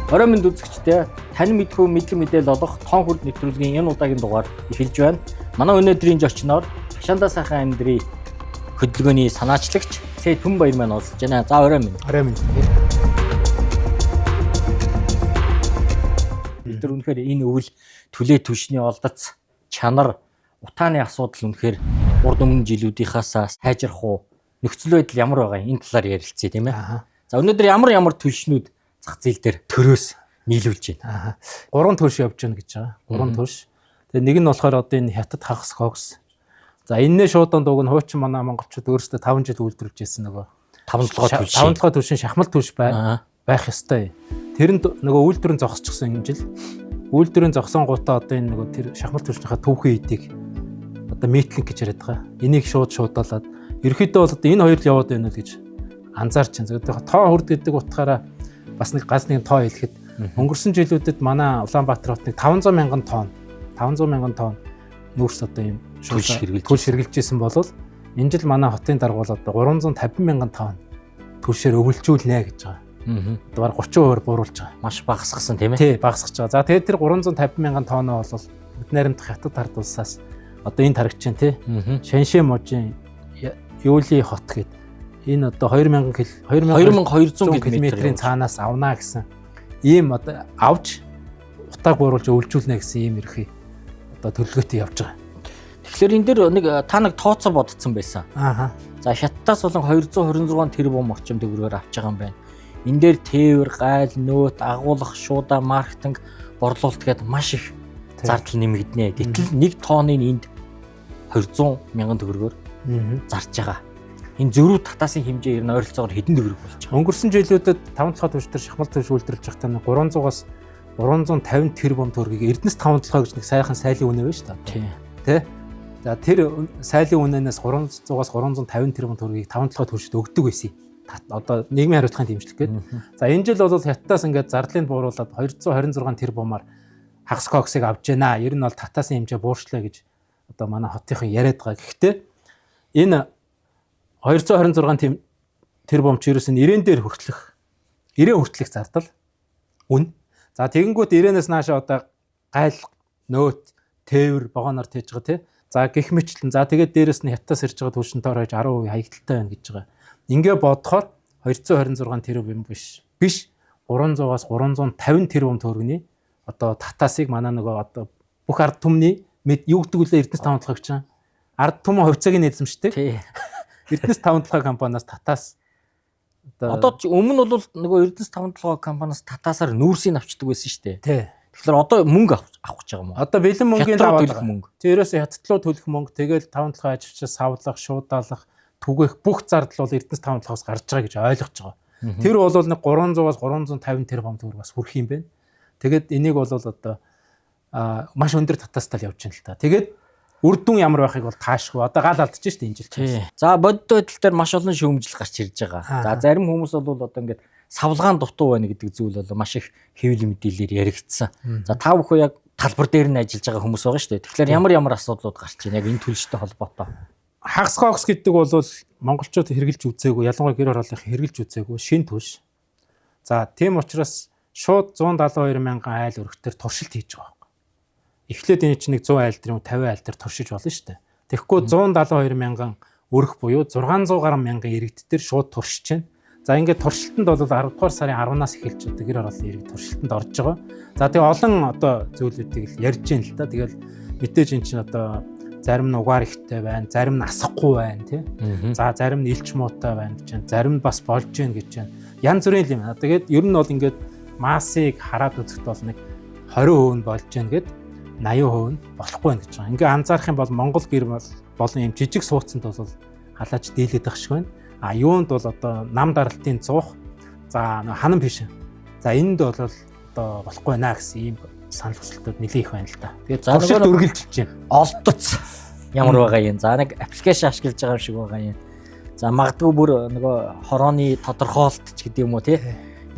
Орой минь үзэгчдээ тань мэдхүү мэдлэг мэдээлэл олох тоон хүрд нэвтрүүлгийн энэ удаагийн дугаар эхэлж байна. Манай өнөөдрийн зочноор Хашаандаа сайхан амьдрий хөдөлгөөний санаачлагч Сэ Түнбаяр маань уулзж байна. За орой минь. Орой минь. Бид нар үнэхээр энэ өвөл түлээ түвшний олдоц чанар утааны асуудал үнэхээр урд өмнө жилүүдийнхаас сайжрах уу, нөхцөл байдал ямар байгаа юм, энэ талаар ярилцъя, тийм ээ. За өнөөдөр ямар ямар түлшнүүд зах зээл дээр төрөөс нийлүүлж байна? Гурван түлш явж байна гэж байгаа. Гурван түлш. Тэгээ нэг нь болохоор одоо энэ хятад хагас кокс. За энэнээ шуудан дууг нь хуучин манай монголчууд өөрсдөө 5 жил үйлдвэрлэж байсан нөгөө 5 7 түлш. 5 7 түлшин шахмал түлш байх ёстой. Тэр нь нөгөө үйлдвэр нь зогсчихсон юм жил. Үйлдвэр нь зогсон гутаа одоо энэ нөгөө тэр шахмал түлшнийхаа түүхэн эдийг одоо метлинг гэж яриад байгаа. Энийг шууд шуудаалаад ерөөхдөө бол одоо энэ хоёр л яваад байна уу гэж анзаарч байна. Тэгэхээр тоо хүрд гэдэг утгаараа бас нэг ганц нэгэн тоо хэлэхэд өнгөрсөн жилүүдэд манай Улаанбаатар хотыг 500 мянган тонн 500 мянган тонн нүүрс одоо юм түлш хэрэгжилж түлш хэрэгжилж исэн бол энэ жил манай хотын дарга бол одоо 350 мянган тонн түлшээр өвлжүүлнэ гэж байгаа. Одоо бараг 30% бууруулж байгаа. Маш багасгасан, тийм ээ. Тий, багасгаж байгаа. За тэгээд тэр 350 мянган тонноо бол бид наримдах хятад ард улсаас одоо энэ тарагч чинь тий Шанши мужийн Юули хот гээд энэ одоо 2000 2200 км-ийн цаанаас авна гэсэн ийм одоо авч утааг бууруулж өвлжүүлнэ гэсэн ийм ерхий одоо төлөвлөгөөтэй явж байгаа. Тэгэхээр энэ дээр нэг та нэг тооцоо бодсон байсан. Аа. За хятадаас болон 226 тэрбум орчим төгрөгөөр авч байгаа юм байна. Энэ дээр тээвэр, гайл, нөөт, агуулгах, шуудаа, маркетинг, борлуулалт гээд маш их зардал нэмэгдэнэ. Гэтэл нэг тонны энд 200 мянган төгрөгөөр зарж байгаа. Энэ зөрүү татаасын хэмжээ ер нь ойролцоогоор хэдэн төгрөг болж байгаа? Өнгөрсөн жилүүдэд 5 толгой түвш дээр шахмал түвш үйлдвэрлэж байхдаа 300-аас 350 тэрбум төгрөгийг Эрдэнэс 5 толгой гэж нэг сайхан сайлын үнэ байна шүү дээ. Тэ? За тэр сайлын үнэнээс 300-аас 350 тэрбум төгрөгийг 5 толгой түвшид өгдөг байсан. Одоо нийгмийн хариуцлагын дэмжлэг гэдэг. За энэ жил бол хятадаас ингээд зардлыг бууруулад 226 тэрбумаар хагас коксыг авч байна. Ер нь бол татаасын хэмжээ буурчлаа гэж одоо манай хотынхон яриад байгаа. Гэхдээ энэ 226 тэрбум ч ерөөс нь 90 дээр хүртлэх 90 хүртлэх зардал үн. За тэгэнгүүт 90-ээс наашаа одоо гайл, нөөт, тээвэр вагоноор тээж байгаа тий. За гих мэтлэн за тэгээд дээрэс нь хятадаас ирж байгаа түлшин тоор хойж 10% хаягдaltaй байна гэж байгаа. Ингээ бодохоор 226 тэрбум биш. Биш 300-аас 350 тэрбум төгрөгийн одоо татаасыг манай нөгөө одоо бүх ард түмний юу гэдэг үлээ Эрдэнэс 5 толгойг чинь ард түмэн хувьцааг нь эзэмшдэг. Эрдэнэс 5 толгой компаниас татаас одоо өмнө нь бол нөгөө Эрдэнэс 5 толгой компаниас татаасаар нүүрсийг авчдаг байсан шүү дээ. Тий. Тэгэхээр одоо мөнгө авах гэж байгаа юм уу? Одоо бэлэн мөнгөний даваа төлөх мөнгө. Тэрээс хятадлуу төлөх мөнгө, тэгэл 5 толгой ажилчид савлах, шуудаалах, түгээх бүх зардал бол Эрдэнэс 5 толгоос гарч байгаа гэж ойлгож байгаа. Тэр бол нэг 300-аас 350 тэрбум төгрөг бас хүрэх юм байна. Тэгээд энийг бол одоо маш өндөр татаастай л явж байна л та. Тэгээд үр дүн ямар байхыг бол таашгүй. Одоо гал алдчих шүү дээ энэ жил чинь. За бодит байдал дээр маш олон шүүмжил гарч ирж байгаа. За зарим хүмүүс бол одоо ингээд савлгаан дутуу байна гэдэг зүйл бол маш их хэвлэл мэдээлэлээр яригдсан. За та бүхэн яг талбар дээр нь ажиллаж байгаа хүмүүс байгаа шүү дээ. Тэгэхээр ямар ямар асуудлууд гарч байна яг энэ төлштэй холбоотой? Хагас кокс гэдэг бол монголчууд хэрэгжилж үзээгүй, ялангуяа гэр хорооллын хэрэгжилж үзээгүй шин түлш. За тийм учраас шууд 172 мянган айл өргөтөр туршилт хийж байгаа. Эхлээд энэ чинь нэг 100 айл дээр юм 50 айл дээр туршиж болно шүү дээ. Тэгэхгүй 172 мянган өрх буюу 600 гаруй мянган иргэд дээр шууд туршиж байна. За ингээд туршилтанд бол 10 дугаар сарын 10-наас эхэлж одоо гэр хорооллын иргэд туршилтанд орж байгаа. За тэгээ олон одоо зүйлүүдийг л ярьж байна л да. Тэгэл мэдээж эн чинь одоо зарим нь угаар ихтэй байна, зарим нь асахгүй байна тий. За зарим нь илч муутай байна гэж байна. Зарим нь бас болж гин гэж байна. Янз бүрийн юм. Тэгээд ер нь бол ингээд массыг хараад үзэхэд бол нэг 20% нь болж гин гэд 80% нь болохгүй байх гэж байгаа. Ингээ анзаарах юм бол Монгол гэр болон юм жижиг сууцанд бол халаач дийлээд байх шиг байна. А юунд бол одоо нам даралтын цуух, за ханан биш. За энд бол одоо болохгүй байна гэсэн ийм санал хүсэлтүүд нэлээд их байна л да. Тэгээд туршилт үргэлжилж байна. Олдоц ямар байгаа юм. За нэг аппликейшн ашиглаж байгаа юм шиг байгаа юм. За магадгүй бүр нөгөө хорооны тодорхойлолт ч гэдэг юм уу тий.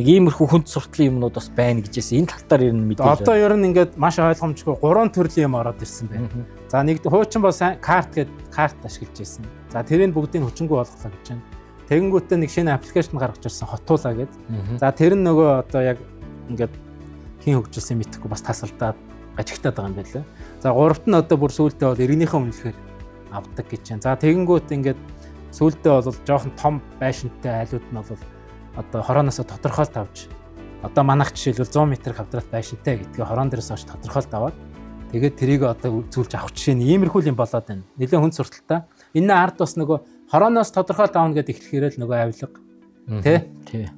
Нэг иймэрхүү хүнд суртлын юмнууд бас байна гэжээс энэ тал дээр ер нь мэдээлэл. Одоо ер нь ингээд маш ойлгомжгүй гурван төрлийн юм ороод ирсэн байна. За нэг хуучин бол сайн карт гээд карт ашиглаж байсан. За тэрийг бүгдийг хүчингү болголоо гэж байна. Тэгэнгүүтээ нэг шинэ аппликейшн гаргаж ирсэн хотуулаа гээд. За тэр нь нөгөө одоо яг ингээд хин хөгжүүлсэн мэдэхгүй бас тасалдаад гажигтаад байгаа юм байна лээ. За гуравт нь одоо бүр сүүлдээ бол иргэнийхээ үнэлэхээр авдаг гэж байна. За тэгэнгүүт ингээд сүүлдээ бол жоохон том байшинтай айлууд нь бол одоо хорооноосоо тодорхойлт авч одоо манайх жишээлбэл 100 м квадрат байшинтай гэдгээ хороон дээрээс хойш тодорхойлт аваад тэгээд тэрийг одоо зүйлж авах жишээ нь иймэрхүү юм болоод байна. Нэлээд хүн сурталтай. Энэ ард бас нөгөө хорооноос тодорхойлт авна гэдээ эхлэхээр л нөгөө авилга тий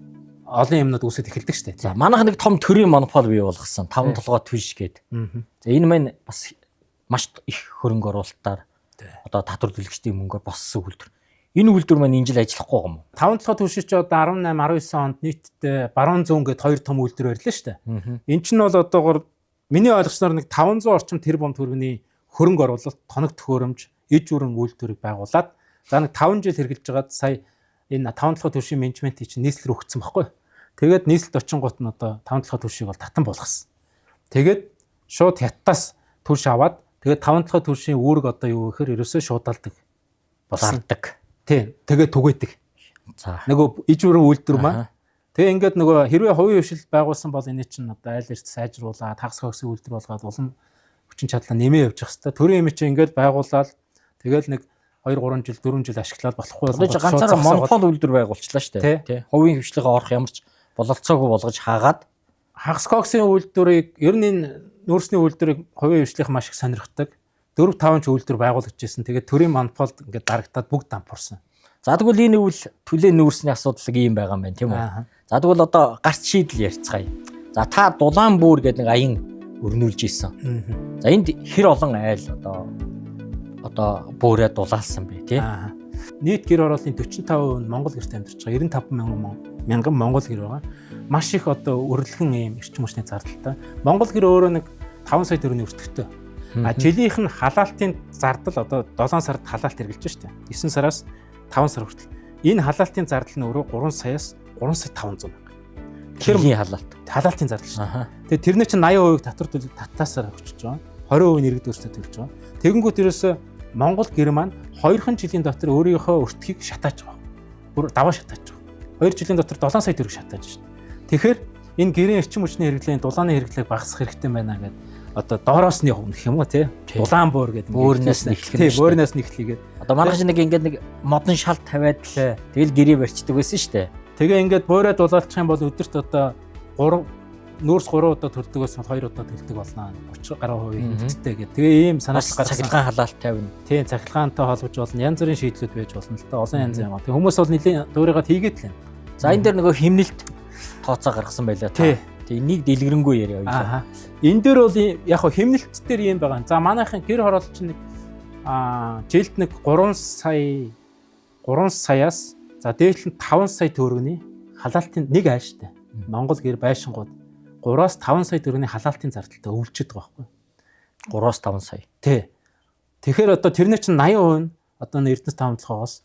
олон юмнууд үүсэж эхэлдэг шүү дээ. За манайх нэг том төрийн монопол бий болгосон. 5 толгой түлш гээд. За энэ маань бас маш их хөрөнгө оруулалтаар одоо татвар төлөгчдийн мөнгөөр боссон үйлдвэр. Энэ үйлдвэр маань энэ жил ажиллахгүй байгаа юм уу? 5 толгой түлш чи одоо 18 19 онд нийтдээ баруун зүүн гээд хоёр том үйлдвэр барилаа шүү дээ. Энэ чинь бол одоогор миний ойлгосноор нэг 500 орчим тэрбум төгрөгийн хөрөнгө оруулалт, тоног төхөөрөмж, иж бүрэн үйлдвэрийг байгуулад за нэг 5 жил хэрглэж байгаад сая энэ 5 толгой түлшийн менежментийг чинь нийслэл рүү өгсөн байхгүй. Тэгээд нийслэлд очингууд нь одоо 5 толгой түлшийг бол татан болгосон. Тэгээд шууд хятадаас түлш аваад тэгээд 5 толгой түлшийн үүрэг одоо юу гэхээр ерөөсөө шуудаалдаг болсон. Зардаг. Тийм. Тэгээд түгээдэг. За. Нөгөө иж бүрэн үйлдвэр маань. Тэгээ ингээд нөгөө хэрвээ хувийн хвшил байгуулсан бол энэ чинь одоо айл эрт сайжруулаад хагас хагсын үйлдвэр болгоод улам хүчин чадлаа нэмээ явчих хэвээр. Төрийн юм чинь ингээд байгуулаад тэгэл нэг 2 3 жил 4 жил ашиглаад болохгүй Одоо чи ганцаараа монопол үйлдвэр байгуулчлаа шүү дээ. Тий. Хувийн хвшлийнхээ орох ямар ч бололцоогүй болгож хаагаад хагас коксын үйлдвэрийг ер нь энэ нүүрсний үйлдвэрийг хувийн хвшлийнх маш их сонирхдаг. 4 5 ч үйлдвэр байгуулагдаж ирсэн. Тэгээд төрийн монополд ингээд дарагтаад бүгд дампуурсан. За тэгвэл энэ үйл түлээ нүүрсний асуудал ийм байгаа юм байна тийм үү? За тэгвэл одоо гарц шийдэл ярьцгаая. За та дулаан бүүр гэдэг нэг аян өрнүүлж исэн. За энд хэр олон айл одоо бүүрээ дулаалсан бэ тий? Нийт гэр хорооллын 45% нь Монгол гэрт амьдарч байгаа. 95 мянган Монгол гэр байгаа. Маш их одоо өрлөгөн ийм эрчим хүчний зардалтай. Монгол гэр өөрөө нэг 5 сая төгрөгийн өртөгтэй. А жилийнх нь халаалтын зардал одоо 7 сард халаалт хэрэглэж штэ. 9 сараас 5 сар хүртэл. Энэ халаалтын зардал нь өөрөө 3 саяас 3 сая 500 мянга. Тэгэхээр халаалт. Халаалтын зардал шүү дээ. Тэгээ тэрний чинь 80% татвар төлөв татаасаар өгчөж байгаа. 20% нь иргэд өөрсдөө төлж байгаа. Тэгэнгүүт ерөөсөө Монгол гэр маань 2 жилийн дотор өөрийнхөө өртгийг шатааж байгаа. Бүр даваа шатааж байгаа. 2 жилийн дотор 7 сая төгрөг шатааж шүү дээ. Тэгэхээр энэ гэрийн эрчим хүчний хэрэглээний дулааны хэрэглээг багасгах хэрэгтэй байна гэдэг одоо доороос нь явах гэх юм уу тий. Дулаан буур гэдэг бөөрнөөс нь эхлэх. Тий, бөөрнөөс нь эхлэгээд. Одоо манайх нэг ингээд нэг модон шал тавиад л тэгэл гэрээ барьчдаг байсан шүү дээ. Тэгээ ингээд буурай дулаалчих юм бол өдөрт одоо 3 нүүрс 3 удаа төлдөг байсан бол 2 удаа төлдөг болно. 30 гаруй хувийн хэмнэлттэй гэдэг. Тэгээ ийм санаачлал гаргасан. Цахилгаан халаалт тавина. Тийм, цахилгаантай холбож болно. Янз бүрийн шийдлүүд байж болно л да. Олон янзын юм. Тэгээ хүмүүс бол нэлийн дуурайгаад хийгээд л юм. За энэ дээр нөгөө хэмнэлт тооцоо гаргасан байлаа та. Тэг энийг дэлгэрэнгүй яриа хоёлаа. Энэ дээр бол яг хөө хэмнэлт дээр юм байгаа. За манайхын гэр хороол чинь нэг жилд нэг 3 сая 3 саяас за дээшл нь 5 сая төгрөгийн халаалтын нэг айл штэ. Монгол гэр байшингууд 3-аас 5 сая төгрөгийн халаалтын зардалтай өвлжөд байгаа байхгүй. 3-аас 5 сая. Тий. Тэгэхээр одоо тэрний чинь 80% нь одоо Эрдэнэс 5 толгоогоос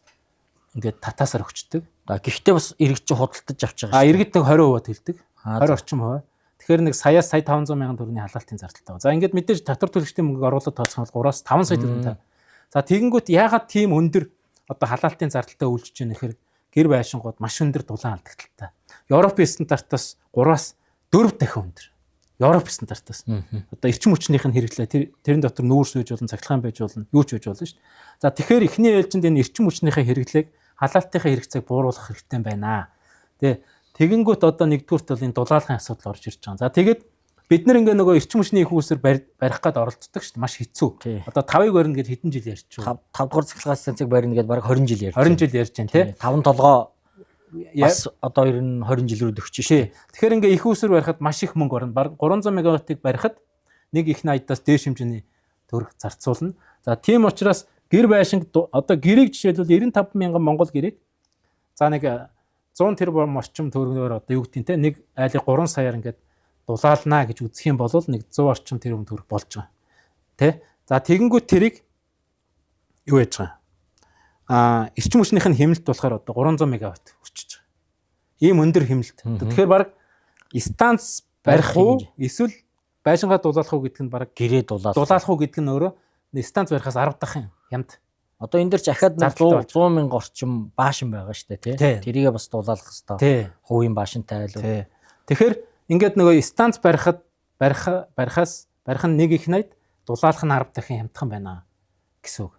ингээд татаасаар өгчдөг. Гэхдээ бас иргэд чинь худалдаж авч байгаа шүү. Иргэд нэг 20% төлдөг. 20 орчим хувь. Тэгэхээр нэг саяас сая 500 мянган төгрөгийн халаалтын зардалтай. За ингээд мэдээж татвар төлөгчдийн мөнгөийг оруулаад тооцох юм бол 3-аас 5 сая төгрөг. За тэгэнгүүт яагаад тийм өндөр одоо халаалтын зардалтай өвлжөж байна гэхээр гэр байшингууд маш өндөр дулаан алдагдaltaй. Европын стандартаас 3-аас 4 дахин өндөр. Европ стандартаас. Одоо эрчим хүчнийх нь хэрэглээ тэрэн дотор нүүрс байж болно, цахилгаан байж болно, юу ч байж болно шүү дээ. За тэгэхээр эхний ээлжинд энэ эрчим хүчнийхээ хэрэглээг халаалтынхаа хэрэгцээг бууруулах хэрэгтэй байна. Тэгээ тэгэнгүүт одоо нэгдүгüрт бол энэ дулаалгын асуудал орж ирж байгаа. За тэгээд бид нар ингээ нөгөө эрчим хүчний их үүсвэр барих гад оролддог шүү дээ. Маш хэцүү. Одоо 5-ыг барина гэж хэдэн жил ярьж байна. 5 дугаар цахилгаан станцыг барина гэдээ бараг 20 жил ярьж байна. 20 жил ярьж байна тий. 5 толгой бас одоо ер нь 20 жил рүү төгсөж шүү. Тэгэхээр ингээ их үүсвэр барихад маш их мөнгө орно. Бараг 300 мегаваттыг барихад нэг их 80-аас дээш хэмжээний төгрөг зарцуулна. За тийм учраас гэр байшинг одоо гэрийг жишээлбэл 95 мянган монгол гэрийг за нэг 100 тэрбум орчим төгрөгөөр одоо юу гэдгийг те нэг айлыг 3 саяар ингээд дулаалнаа гэж үзэх юм бол нэг 100 орчим тэрбум төгрөг болж байгаа. Тэ? За тэгэнгүүт тэрийг юу яаж байгаа? Эрчим хүчнийх нь хэмнэлт болохоор одоо 300 мегаватт хүрчиж байгаа. Ийм өндөр хэмнэлт. Тэгэхээр баг станц барих уу эсвэл байшингаа дулаалах уу гэдэг нь баг гэрээ дулаалах уу гэдэг нь өөрөө станц барихаас 10 дахин хямд. Одоо энэ дэр ч ахаад 100 мянга орчим баашин байгаа шүү дээ тий. Тэрийгээ бас дулаалах хэвээр. Хувийн баашинтай айлуу. Тэгэхээр Ингээд нөгөө станц барихад барих барихаас барих нь нэг их 80, дулаалах нь 10 дахин хямдхан байна гэсэн үг.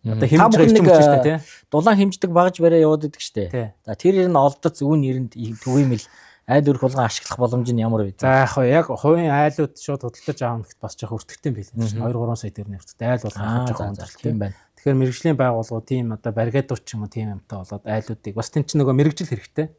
Одоо хэмжиж байгаа эрчим хүч шүү дээ, тий. Дулаан хэмждэг багаж бариа яваад идэг шүү дээ. За тэр ер нь олдоц үүн нэрэнд түгээмэл айл өрх болгон ашиглах боломж нь ямар вэ? За яг яг хувийн айлууд шууд худалдаж аавна гэхэд бас жоох өртөгтэй юм билээ. 2 3 сая төгрөгийн өртөгтэй айл болгон жоох өндөрлөлтэй юм байна. Тэгэхээр мэрэгжлийн байгууллагууд тийм одоо баригадууд ч юм уу тийм юмтай болоод айлуудыг бас тэн чинь нөгөө мэрэгжил хэрэгтэй.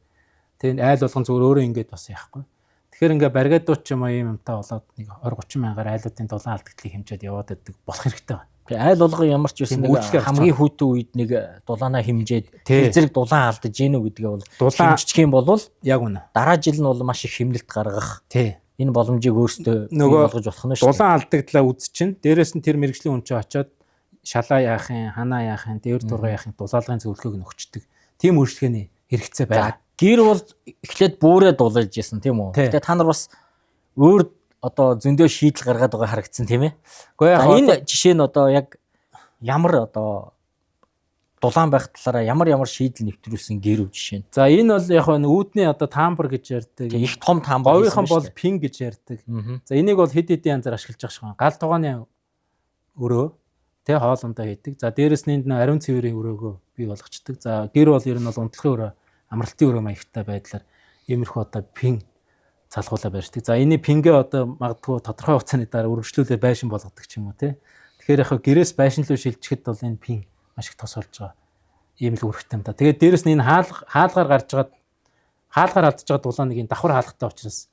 Тийм айл болгон зүгээр өөрөө ингэж бас яахгүй. Тэгэхээр ингээ баригадууд ч юм уу ийм юмтай болоод нэг 20 30 мянгаар айлуудын дулаан алдагдлыг хэмжээд яваад байдаг болох хэрэгтэй байна. Тэгээ айл болгон ямар ч байсан нэг хамгийн хүйтэн үед нэг дулаанаа хэмжээд тэр зэрэг дулаан алдаж гэнэ үү гэдгээ бол хэмжчих юм бол яг үнэ. Дараа жил нь бол маш их хэмнэлт гаргах. Тий. Энэ боломжийг өөрсдөө болгож болох нь шүү дээ. Дулаан алдагдлаа үзчин. Дээрээс нь тэр мэрэгжлийн хүн чинь очиод шалаа яах юм, ханаа яах юм, дээвэр дургаа яах юм дулаалгын зөвлөгөөг нь өгчдөг. Тийм үйлчлэгээний хэрэгцээ байна. Гэр бол эхлээд бүрээ дулаалж ясан тийм үү? Гэтэ та нар бас өөр одоо зөндөө шийдэл гаргаад байгаа харагдсан тийм ээ. Гэхдээ яг энэ жишээ нь одоо яг ямар одоо дулаан байх талаараа ямар ямар шийдэл нэвтрүүлсэн гэр үү жишээ нь. За энэ бол яг нь үүдний одоо таамбар гэж ярьдаг. Их том таамбар. Говийнхан бол пин гэж ярьдаг. За энийг бол хэд хэдэн янзаар ашиглаж байгаа шиг. Гал тогооны өрөө тэ хоолундаа хийдэг. За дээрэс нь энд ариун цэврийн өрөөгөө бий болгочдөг. За гэр бол ер нь бол унтлахын өрөө, амралтын өрөө маягтай байдлаар иймэрхүү одоо пин залгуулаа барьдаг. За энэ пингээ одоо магадгүй тодорхой хугацааны дараа үргэлжлүүлээ байшин болгодог ч юм уу те. Тэгэхээр яг гэрээс байшин руу шилжихэд бол энэ пин маш их тос болж байгаа. Ийм л үүрэгтэй юм да. Тэгээд дээрэс нь энэ хаалгаар гарч байгаа хаалгаар алдж байгаа дулааныг энэ давхар хаалгатай учраас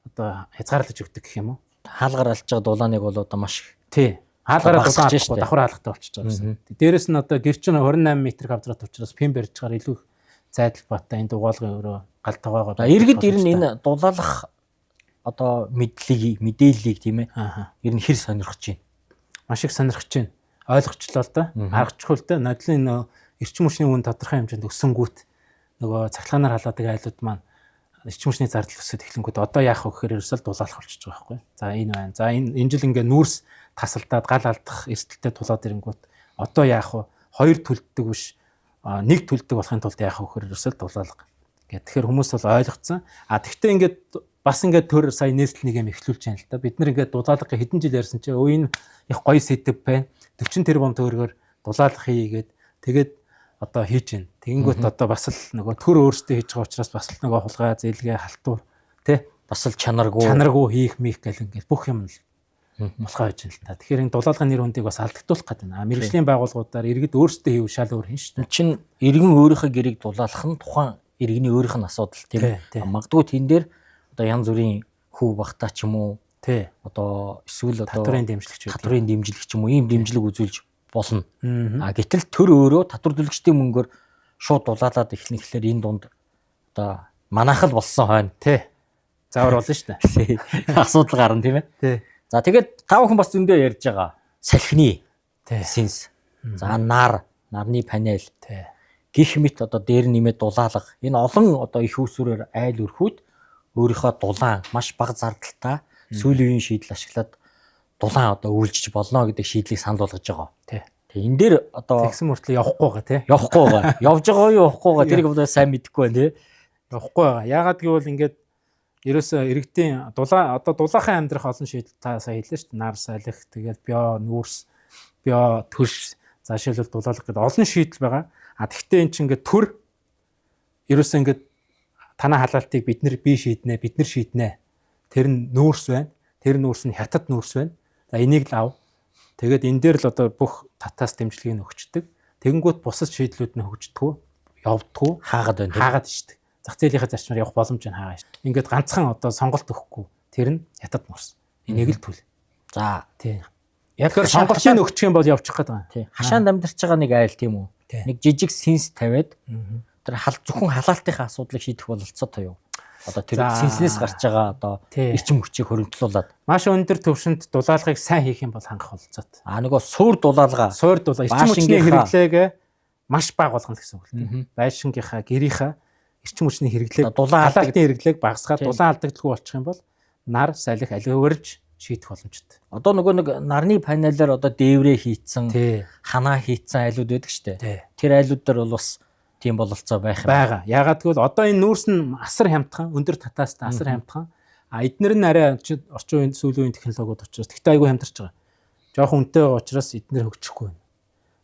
одоо хязгаарлаж өгдөг гэх юм уу? Хаалгаар алдж байгаа дулааныг бол одоо маш их тий. Хаалгаараа дулаан алдахгүй давхар хаалгатай болчихж байгаа гэсэн. Дээрэс нь одоо гэр чинь 28 м квадрат учраас пин барьж чагаар илүү их зайдал баттай энэ дугаалгын өрөө гал тогоогоо. Иргэд ер нь энэ дулаалах одоо мэдлэгийг мэдээллийг тийм ээ. Ер нь хэр сонирхож байна? Маш их сонирхож байна. Ойлгочлоо л да. Аргачихгүй л да. Нодлын нөө эрчим хүчний үн тодорхой хэмжээнд өссөнгүүт нөгөө цахилгаанаар халаадаг айлууд маань эрчим хүчний зардал өсөд эхлэнгүүт одоо яах вэ гэхээр ерөөсөө дулаалах болчихж байгаа байхгүй. За энэ байна. За энэ жил ингээ нүүрс тасалдаад гал алдах эрсдэлтэй тулаад ирэнгүүт одоо яах вэ? Хоёр төлддөг биш нэг төлдөг болохын тулд яах вэ гэхээр ерөөсөө дулаалга. Гэт тэгэхээр хүмүүс бол ойлгоцсон. А тэгтээ ингээд бас ингээд төр сая нийслэл нэг юм эхлүүлж байна л да. Бид нар ингээд дулаалга хэдэн жил ярьсан чи өө энэ их гоё сэтэв байна. 40 тэрбум төгрөгөөр дулаалга хийгээд тэгээд одоо хийж байна. Тэгэнгүүт одоо бас л нөгөө төр өөрсдөө хийж байгаа учраас бас л нөгөө хулгай, зээлгээ, халтур тий бас л чанаргүй хийх мих гэл ингээд бүх юм л болохоо байж байна л та. Тэгэхээр энэ дулаалгын нэр хүндийг бас алдагдуулах гэдэг байна. Мэргэжлийн байгууллагуудаар иргэд өөрсдөө хийв шал өөр хийн шүү дээ. Чин иргэн өөрийнхөө гэрийг дулаалах нь тухайн иргэний өөрийнх нь асуудал тийм ээ. Магадгүй тэн дээр одоо янз бүрийн хөв багтаа ч юм уу тий. Одоо эсвэл одоо татварын дэмжлэг татварын дэмжлэг ч юм уу ийм дэмжлэг үзүүлж болно. А гэтэл төр өөрөө татвар төлөгчдийн мөнгөөр шууд дулаалаад эхлэн гэхлээр энэ дунд одоо манайх л болсон хойно тий. Заавар болно шүү дээ. Асуудал гарна тийм ээ. Тий. За тэгээд та бүхэн бас зөндөө ярьж байгаа. Салхины сенс. За нар, нарны панел. Тий. Гэх мэт одоо дээр нэмээд дулаалга. Энэ олон одоо их усүрээр айл өрхүүд өөрийнхөө дулаан маш бага зардалтай сүүлийн үеийн шийдэл ашиглаад дулаан одоо үйлчилж болно гэдэг шийдлийг санал болгож байгаа. Тий. Тэгээ энэ дээр одоо тэгсэн мөртлөө явахгүй байгаа тий. Явахгүй байгаа. Явж байгаа юу явахгүй байгаа тэрийг одоо сайн мэдэхгүй байна тий. Явахгүй байгаа. Яагаад гэвэл ингээд ерөөсөө иргэдийн дулаан одоо дулаахан амьдрах олон шийдэл та сая хэллээ шүү дээ. Нар салхи, тэгэл био нүүрс, био төрш, заашаалал дулаалга гэдэг олон шийдэл байгаа. А тэгвэл эн чинь ингээд төр ерөөсөө ингээд танаа халаалтыг бид нар би шийднэ, бид нар шийднэ. Тэр нь нүүрс байна. Тэр нүүрс нь хятад нүүрс байна. За энийг л ав. Тэгээд энэ дээр л одоо бүх татаас дэмжлэгийг өгчдөг. Тэгэнгүүт бусад шийдлүүд нь хөгждөггүй, явдггүй, хаагаад байна. Хаагаад ичдэг. Зах зээлийнхээ зарчмаар явах боломж нь хаагаа шүү. Ингээд ганцхан одоо сонголт өгөхгүй. Тэр нь хятад нүүрс. Энийг л түл. За тий. Яг тэр сонголтыг өгчих юм бол явчих гээд байгаа. Тий. Хашаанд амьдарч байгаа нэг айл тийм үү? Нэг жижиг сенс тавиад тэр зөвхөн халаалтынхаа асуудлыг шийдэх бололцоотой юу? Одоо тэр сенснээс гарч байгаа одоо эрчим хүчийг хөрөнгөлүүлээд маш өндөр түвшинд дулаалгыг сайн хийх юм бол хангах бололцоотой. А нөгөө суур дулаалга. Суур дулаа эрчим хүчний хэрэглээг маш бага болгоно гэсэн үг л дээ. Байшингийнхаа, гэрийнхаа эрчим хүчний хэрэглээг, халаалтын хэрэглээг багасгаад дулаан алдагдalгүй болчих юм бол нар салхи аливаарж шийдэх боломжтой. Одоо нөгөө нэг нарны панелаар одоо дээврээ хийцэн, ханаа хийцэн айлууд байдаг шүү дээ. Тэр айлууд дээр бол бас тийм бололцоо байх юм байгаа. Яагаад гэвэл одоо энэ нүүрс нь асар хямдхан, өндөр татаастай асар хямдхан. А эднэр нь арай орчин үеийн сүүлийн үеийн технологиуд учраас тэгтээ айгүй хямдарч байгаа. Жохон үнэтэй байгаа учраас эднэр хөгжихгүй байна.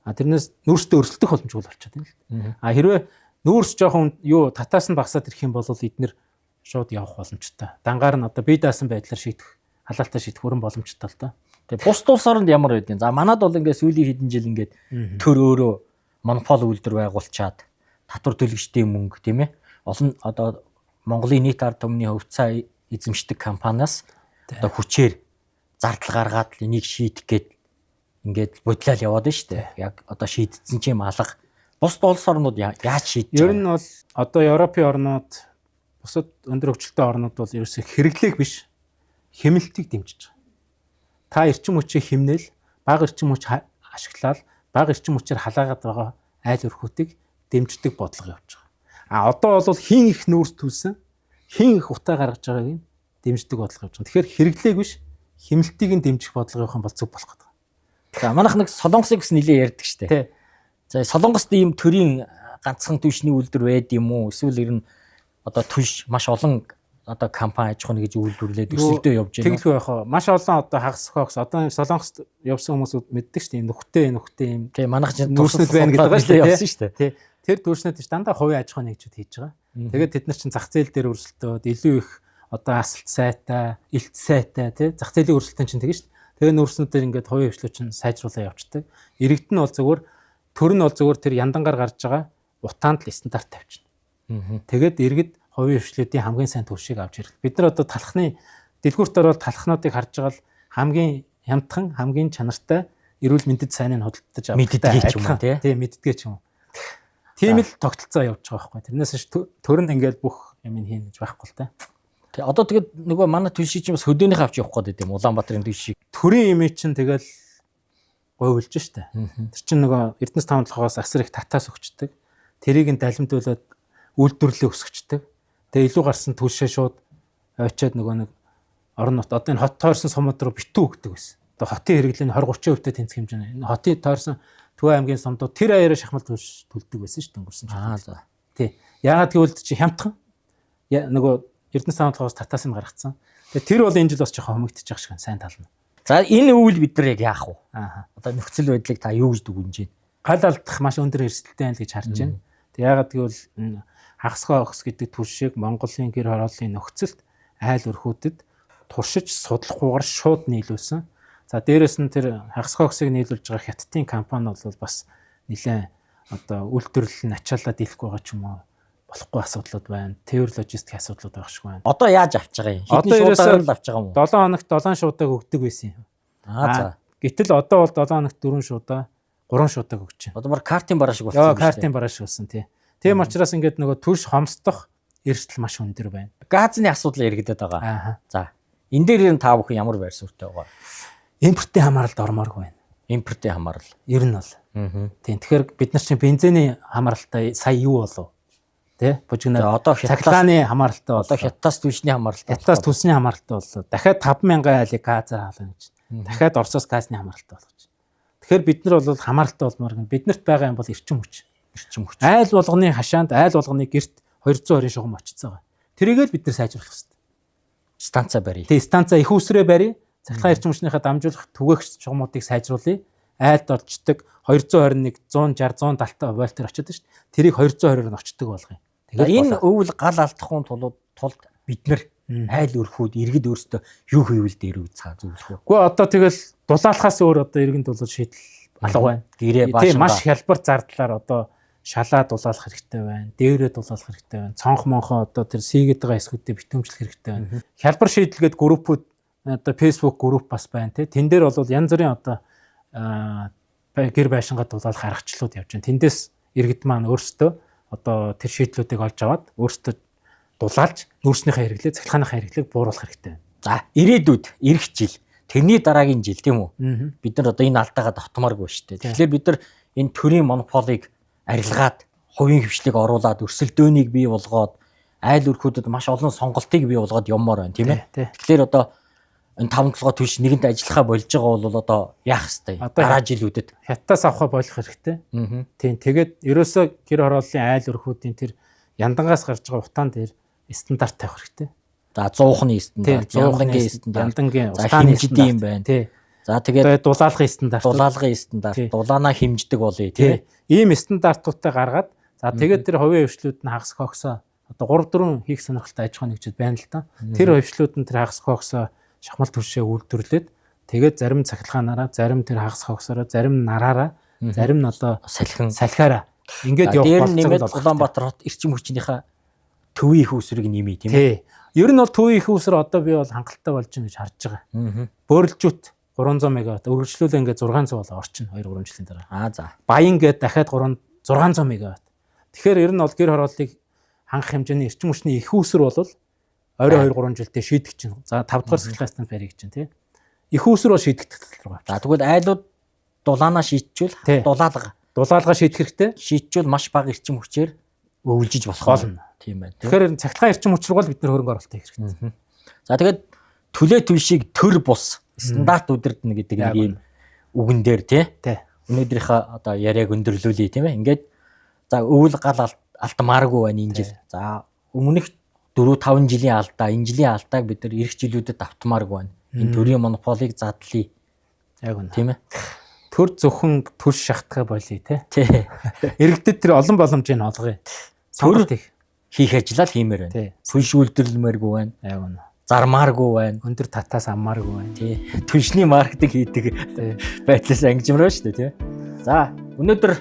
А тэрнээс нүүрстэй өрсөлдөх боломжгүй болчиход байна л. А хэрвээ нүүрс жоохон юу татаас нь багасаад ирэх юм бол эднэр шууд явах боломжтой. Дангаар нь одоо бие даасан байдлаар шийдэх, халаалтаа шийдэх өрн боломжтой л доо. Тэгээ бус улс оронд ямар байдیں۔ За манад бол ингээд сүүлийн хэдэн жил ингээд төр өөрөө монопол үйлдвэр байгуулчаад татвар төлөгчдийн мөнгө тийм ээ. Олон одоо Монголын нийт ард түмний хувьцаа эзэмшдэг компаниас одоо хүчээр зардал гаргаад л энийг шийдэх гээд ингээд бодлол яваад байна шүү дээ. Яг одоо шийдсэн чинь алга. Бусд улс орнууд яаж шийдэж Ер нь бол одоо Европын орнууд бусад өндөр хөгжилтэй орнууд бол ерөөсөө хэрэглээг биш хэмнэлтийг дэмжиж байгаа. Та эрчим хүчийг хэмнээл, бага эрчим хүч ашиглаад бага эрчим хүчээр халаагаад байгаа айл өрхүүтийг дэмждэг бодлого явж байгаа. А одоо бол хин их нүүрс төлсөн, хин их утаа гаргаж байгааг нь дэмждэг бодлого явж байгаа. Тэгэхээр хэрэглээг биш хэмнэлтийг нь дэмжих бодлого явах юм бол зөв болох гэдэг. За манайх нэг Солонгосыг бас нилээ ярьдаг шүү дээ. За Солонгост ийм төрийн ганцхан түвшний үйлдвэр байд юм уу? Эсвэл ер нь одоо түлш маш олон одоо компани аж ахуйн гэж үйлдвэрлээд өрсөлдөө явж байна. Тэгэлгүй яах вэ? Маш олон одоо хагас хогс одоо Солонгост явсан хүмүүс мэддэг шүү дээ. Ийм нүхтэй нүхтэй ийм Тийм манайх чинь нүүрснүүд байна гэдэг байгаа шүү дээ. Явсан шүү дээ. Тий. Тэр дүүрснүүд чинь дандаа хувийн аж ахуйн нэгжүүд хийж байгаа. Тэгээд тэд нар чинь зах зээл дээр өрсөлдөөд илүү их одоо асалт сайтай, элт сайтай тий зах зээлийн өрсөлдөөн чинь тэгэн шүү дээ. Тэгээ нүүрснүүдээр ингээд хувийн хвшлүүд чинь сайжруулаа явцдаг. Иргэд нь бол зөвхөн төр нь бол зөвхөн тэр яндангаар гарч байгаа утаанд л стандарт тавьчихна. Тэгээд иргэд хувийн хвшлүүдийн хамгийн сайн түвшийг авч ирэх. Бид нар одоо талхны дэлгүүрт ороод талхнуудыг харж байгаа л хамгийн хямдхан, хамгийн чанартай, эрүүл мэндэд сайныг худалдаж авах мэддгээ ч юм уу тий мэддгээ ч юм уу. Тийм л тогтолцоо явж байгаа байхгүй. Тэрнээс ш төр нь ингээд бүх юм хийнэ гэж байхгүй л та. Тий одоо тэгээд нөгөө манай түлшийг чинь бас хөдөөнийхөө авч явах гээд байт юм. Улаанбаатарын түлшийг. Төрийн юм чинь тэгэл говьлж штэ. Тэр чинь нөгөө Эрдэнэс таван толгоос асар их татаас өгчдөг. Тэрийг нь далимдуулаад үйлдвэрлэлээ өсгөчдөг. Тэгээ илүү гарсан түлшээ шууд очиад нөгөө нэг орон нут одоо энэ хот тойрсон сумууд руу битүү өгдөг байсан. Одоо хотын хэрэглээ нь 20 30% тэнцэх хэмжээний. Энэ хотын тойрсон Төв аймгийн сумдууд тэр аяараа шахмал түлш төлдөг байсан шүү дээ өнгөрсөн жил. Аа за. Тий. Яагаад гэвэл чи хямдхан нөгөө Эрдэнэс таван толгоос татаас нь гаргацсан. Тэгээ тэр бол энэ жил бас жоохон хомигдчих шиг сайн тал нь. За энэ өвөл бид нар яг яах вэ? Аа. Одоо нөхцөл байдлыг та юу гэж дүгнэж байна? Гал алдах маш өндөр эрсдэлтэй байна л гэж харж байна. Тэг яагаад гэвэл хагасгаа огс гэдэг түлшийг Монголын гэр хорооллын нөхцөлд айл өрхүүдэд туршиж судлахгүйгээр шууд нийлүүлсэн. За дээрэс нь тэр хагасгаа огсыг нийлүүлж байгаа Хятадын компани бол бас нэлээд одоо үйлдвэрлэл нь ачаалаа дийлэхгүй байгаа ч юм уу болохгүй асуудлууд байна. Тээвэр логистик асуудлууд байх шиг байна. Одоо яаж авч байгаа юм? Хэдэн шуудагаар л авч байгаа юм уу? 7 хоногт 7 шуудаг өгдөг байсан юм. Аа за. Гэтэл одоо бол 7 хоногт 4 шуудаа 3 шуудаг өгч байна. Одоо баг картын бараа шиг болсон юм шүү. Картын бараа шиг болсон тий. Тийм учраас ингээд нөгөө түлш хомсдох эрсдэл маш өндөр байна. Газны асуудал яригдаад байгаа. Аа. За. Энэ дээр нь та бүхэн ямар байр суурьтай байгаа? Импортын хамааралд ормооргүй байна. Импортын хамаарал. Ер нь бол. Аа. Тийм. Тэгэхээр бид нар чинь бензиний хамааралтай сая юу болов? Тэ? Бужигнаа. Одоо цахилгааны хамааралтай боллоо. Одоо хятадаас түлшний хамааралтай. Хятадаас түлшний хамааралтай боллоо. Дахиад 5000 айлыг газар хаална гэж. Дахиад Оросоос газны хамааралтай болох гэж. Тэгэхээр бид нар бол хамааралтай болмоор гэн. Биднэрт байгаа юм бол эрчим хүч. Эрчим хүч. Айл болгоны хашаанд, айл болгоны герт 220 шугам очицсан байгаа. Тэрийг л бид нар сайжруулах хэрэгтэй. Станцаа барья. Тэ станцаа их усрээ барья. Цахилгаан эрчим хүчнийхээ дамжуулах түгээх шугамуудыг сайжруулъя. Айлд орчдөг 221 160 170 вольтоор очиод шүү дээ. Тэрийг 220-оор нь очдөг болгоё. Тэгээд энэ өвөл гал алдахын тулд бид нар айл өрхүүд иргэд өөрсдөө юу хийвэл дээр үү цаа зөвлөх үү? Гэхдээ одоо тэгэл дулаалахаас өөр одоо иргэнд бол шийдэл алга байна. Гэрээ бааш. Маш хялбар зардлаар одоо шалаа дулаалах хэрэгтэй байна. Дээврээ дулаалах хэрэгтэй байна. Цонх монхоо одоо тэр сийгээд байгаа хэсгүүдээ битүүмжлэх хэрэгтэй байна. Хялбар шийдэлгээд группүүд одоо Facebook групп бас байна тий. Тэн дээр бол янз бүрийн одоо гэр байшингаа дулаалах аргачлалууд явж байна. Тэндээс иргэд маань өөрсдөө одоо тэр шийдлүүдийг олж аваад өөрсдөө дулаалж нүүрснийхээ хэрэглээ, цахилгааныхаа хэрэглээг бууруулах хэрэгтэй байна. За, ирээдүйд ирэх жил, тэрний дараагийн жил тийм үү? Бид нар одоо энэ алдаагаа давтмааргүй шүү дээ. Тэгэхээр бид нар энэ төрийн монополийг арилгаад, хувийн хвшлийг оруулаад, өрсөлдөөнийг бий болгоод, айл өрхүүдэд маш олон сонголтыг бий болгоод явмаар байна, тийм ээ. Тэгэхээр одоо энэ таван толгой түлш нэгэнд ажиллахаа болж байгаа бол одоо яах ёстой? Дараа жилүүдэд хятадаас авахаа болох хэрэгтэй. Тийм. Тэгээд ерөөсөө гэр хорооллын айл өрхүүдийн тэр яндангаас гарч байгаа утаан дээр стандарт тавих хэрэгтэй. За 100-ны стандарт, Яндангийн стандарт, Яндангийн за хэмждэг юм байна. Тий. За тэгээд дулаалгын стандарт, дулаалгын стандарт, дулаанаа хэмждэг болъё тий. Ийм стандартуудтай гаргаад за тэгээд тэр хувийн хвшлүүд нь хагас коксоо одоо 3 4 хийх сонирхолтой аж ахуйн нэгжүүд байна л да. Тэр хвшлүүд нь тэр хагас коксоо шахмал түвшээ үйлдвэрлээд тэгээд зарим цахилгаанаараа, зарим тэр хагас коксороо, зарим нараараа, зарим нь одоо салхин салхиараа ингээд явах болцоог бол Улаанбаатар хот эрчим хүчнийхээ төвийн их усрыг нэмээ тийм ээ. Ер нь бол төвийн их усрыг одоо би бол хангалттай болж байна гэж харж байгаа. Бөөрөлжүүт 300 мегаватт өргөжлүүлээ ингээд 600 болоо орчин 2-3 жилийн дараа. Аа за. Баян гээд дахиад 600 мегаватт. Тэгэхээр ер нь бол гэр хорооллыг хангах хэмжээний эрчим хүчний их усэр бол ойрын 2-3 жилдээ шийдэх чинь. За 5 дугаар цахилгаан станц барих чинь тий. Их усэр бол шийдэх тал руу. За тэгвэл айлууд дулаанаа шийдчихвэл дулаалга. Дулаалга шийдэх хэрэгтэй. Шийдчихвэл маш бага эрчим хүчээр өвлжиж болох болно. Тийм байна. Тэгэхээр цахилгаан эрчим хүч рүү л бид нэр хөрөнгө оруулалт хийх хэрэгтэй. За тэгээд төлөө түлшийг төр бус стандарт удирдна гэдэг нэг ийм үгэн дээр тий. Өнөөдрийнхөө одоо яриаг өндөрлүүлье тийм ээ. Ингээд за өвөл гал алдмааргүй байна энэ жил. За өмнөх 4-5 жилийн алдаа, энэ жилийн алдааг бид нар эх жилүүдэд автмааргүй байна. Энэ төрийн монополийг задлаа. Яг үнэ. Тийм ээ. Төр зөвхөн түлш шахтгаа болъё тий. Тий. Иргэдэд тэр олон боломжийг олгоё. Төр хийх ажлаа л хиймээр байна. Түлш үйлдвэрлэмээргүй байна. Яг үнэ. Зармааргүй байна. Өндөр татаас аммааргүй байна. Тий. Түлшний маркетинг хийдэг байдлаас ангижмаар шүү дээ тий. За өнөөдөр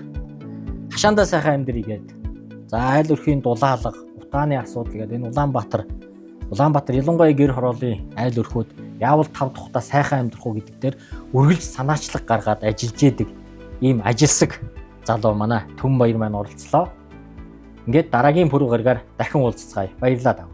хашаандаа сайхан амьдрий гээд. За айл өрхийн дулаалга, утааны асуудал гээд энэ Улаанбаатар ялангуяа гэр хорооллын айл өрхүүд яавал 5 тухтаа сайхан амьдрах уу гэдэг дээр үргэлж санаачлаг гаргаад ажиллаж идэг ийм ажилсаг залуу манай Түмбаяр маань оролцлоо. Ингээд дараагийн пүрэв гаргаар дахин уулзцгаая. Баярлалаа.